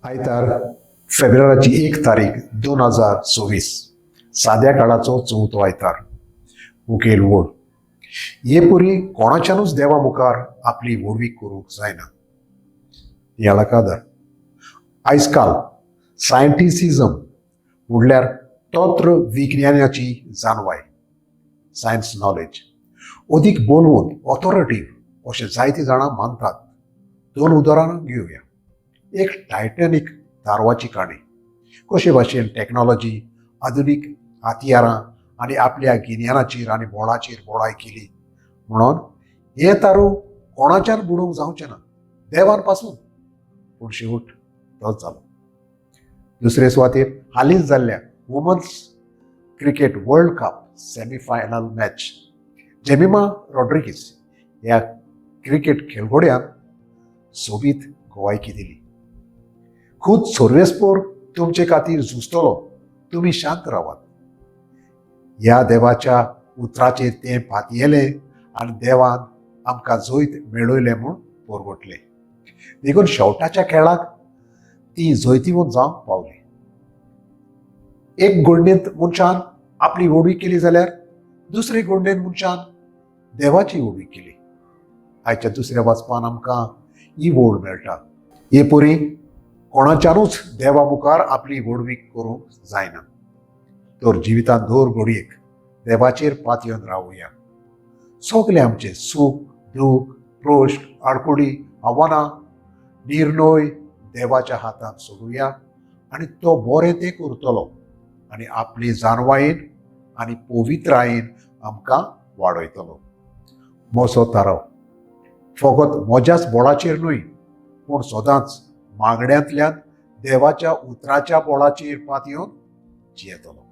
आयतार फेब्रुवाराची 1 तारीख 2026, साद्या काळाचो चवथो आयतार. मुखेल ओळ: हे पुरी कोणाच्यानूच देवा मुखार आपली व्हडवीक करूंक जायना. नियाळाक आदार: आयज काल सायंटिसिजम म्हणल्यार तंत्र विज्ञानाची जाणवाय, सायन्स नॉलेज, अदीक बोलवून ऑथॉरिटीव अशें जायतीं जाणां मानतात. दोन उदाहरणां घेवया. एक, टायटॅनीक तारवाची काणी. कशे भाशेन टॅक्नॉलॉजी, आधुनीक हत्यारां आनी आपल्या गिन्यानाचेर आनी बोळाचेर बोळाय केली म्हणून हें तारू कोणाच्यान बुडोवंक जावचें ना, देवान पासून. पूण शेवट तोच जालो. दुसरे सुवातेर हालींच जाल्ल्या Women's Cricket World Cup semifinal match. Jemimah Rodrigues ह्या क्रिकेट खेळगड्यान सोबीत गवायकी दिली. "खुद सर्वेस्पोर तुमचे खातीर झुजतलो, तुमी शांत रावात." ह्या देवाच्या उतराचेर तें पातयेलें आनी देवान आमकां जैत मेळयलें म्हूण परगटलें. देखून शेवटाच्या खेळाक ती जैतिवंत जावंक पावली. एक घडणेंत मनशान आपली व्हडवीक केली जाल्यार दुसरे घडणेंत मनशान देवाची व्हडवीक केली. आयच्या दुसऱ्या वाचपान आमकां ही ओळ मेळटा: हे परी कोणाच्यानूच देवा मुखार आपली व्हडवीक करूंक जायना. तर जिवितांत दर घडयेक देवाचेर पातयेवन रावया. सगळे आमचे सूख दूख, प्रश्न, आडकुडी, आव्हानां, निर्णय देवाच्या हातांत सोडुया आनी तो बरें तें करतलो आनी आपली जाणवायेन आनी पवित्रायेन आमकां वाडयतलो. म्हजो थाराव: फकत म्हज्याच बोळाचेर न्हय, पूण सदांच मागण्यांतल्यान देवाच्या उतराच्या बोळाचेर पातयेवन जियेतलो.